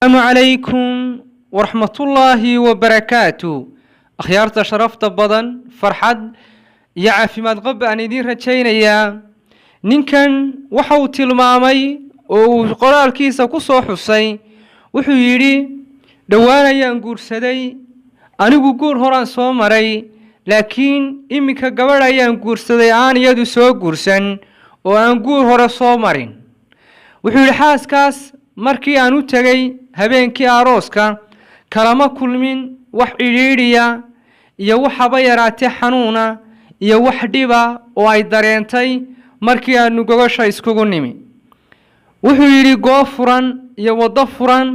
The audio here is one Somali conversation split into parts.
Asalaamu calaykum waraxmatullaahi wabarakaatu. Akhyaarta sharafta badan, farxad iyo caafimaad qab aan idiin rajaynayaa. Ninkan waxa uu tilmaamay oo uu qoraalkiisa ku soo xusay, wuxuu yidhi: "Dhowaan ayaan guursaday. Anigu guur horaan soo maray, laakiin iminka gabadh ayaan guursaday aan iyadu soo guursan oo aan guur hore soo marin." Wuxuu yidhi: "Xaaskaas markii aan u tegey habeenkii arooska, kalama kulmin wax cidhiidhiya iyo wax haba yaraatee xanuuna iyo wax dhiba oo ay dareentay markii aanu gogosha iskugu nimi." Wuxuu yidhi: "Goob furan iyo waddo furan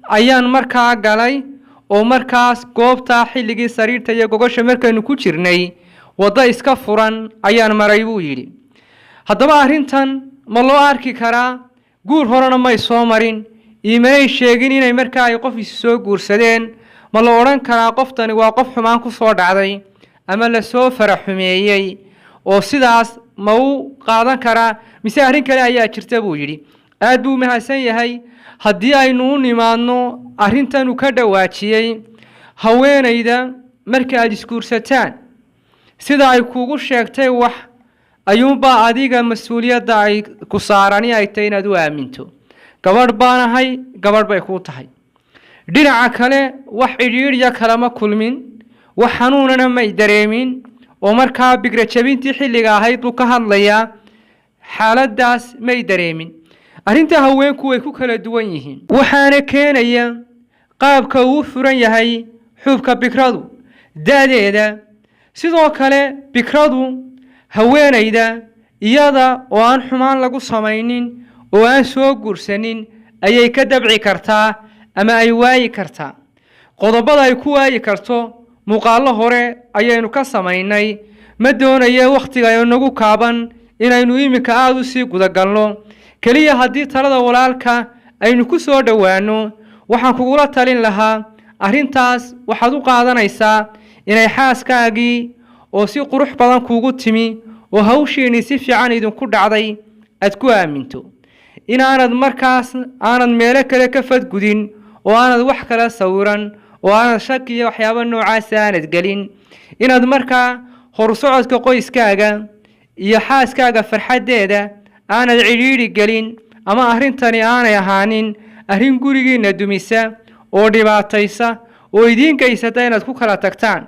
ayaan markaa galay, oo markaas goobtaa xilligii sariirta iyo gogosha markaynu ku jirnay, waddo iska furan ayaan maray," buu yidhi. Haddaba arrintan ma loo arki karaa guur horena may soo marin, iimanay sheegin inay markaa ay qof isu soo guursadeen? Ma la odhan karaa qoftani waa qof xumaan ku soo dhacday ama lasoo faraxumeeyey, oo sidaas ma u qaadan karaa, mise arrin kale ayaa jirta, buu yidhi? Aad buu mahadsan yahay. Haddii aynu u nimaadno arrintan uu ka dhawaajiyey, haweenayda marka aada isguursataan, sida ay kuugu sheegtay wax ayuunbaa adiga mas-uuliyadda ay ku saarani ay tahay inaad u aaminto. Gabadh baan ahay, gabadh bay kuu tahay. Dhinaca kale, wax cidhiidhya kalama kulmin, wax xanuunana may dareemin, oo markaa bigra jabintii xilliga ahayd buu ka hadlayaa, xaaladdaas may dareemin. Arrinta haweenku way ku kala duwan yihiin, waxaana keenaya qaabka uu furan yahay xuubka bikradu, da-deeda. Sidoo kale bikradu haweenayda iyada oo aan xumaan lagu samaynin oo aan soo guursanin ayay ka dabci kartaa ama ay waayi kartaa. Qodobada ay ku waayi karto muuqaallo hore ayaynu ka samaynay. Ma doonaye wakhtiga inagu kaaban inaynu iminka aada u sii gudagalno. Keliya haddii talada walaalka aynu ku soo dhowaano, waxaan kugula talin lahaa arrintaas waxaad u qaadanaysaa inay xaaskaagii oo si qurux badan kuugu timi oo hawshiinii si fiican idinku dhacday aad ku aaminto, inaanad markaas aanad meelo kale ka fadgudin oo aanad wax kala sawiran oo aanad shaki iyo waxyaabo noocaasa aanad gelin, inaad markaa horsocodka qoyskaaga iyo xaaskaaga farxaddeeda aanad cidhiidhi gelin, ama arrintani aanay ahaanin arrin gurigiinna dumisa oo dhibaataysa oo idiin geysata inaad ku kala tagtaan,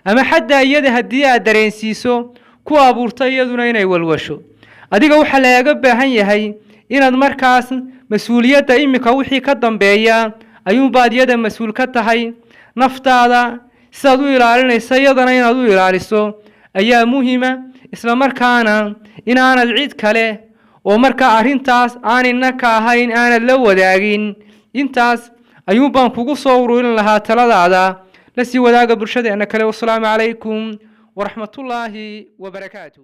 ama xataa iyada haddii aad dareensiiso ku abuurto iyaduna inay walwasho. Adiga waxaa lagaaga baahan yahay inaad markaas mas-uuliyadda iminka wixii ka dambeeya ayuunbaad iyada mas-uul ka tahay. Naftaada sidaad u ilaalinaysa iyadana inaad u ilaaliso ayaa muhima, isla markaana inaanad cid kale oo markaa arrintaas aan inaka ahayn aanad la wadaagin. Intaas ayuunbaan kugu soo ururin lahaa. Taladaada la sii wadaaga bulshadeena kale. Wasalaamu calaykum waraxmatullaahi wabarakaatu.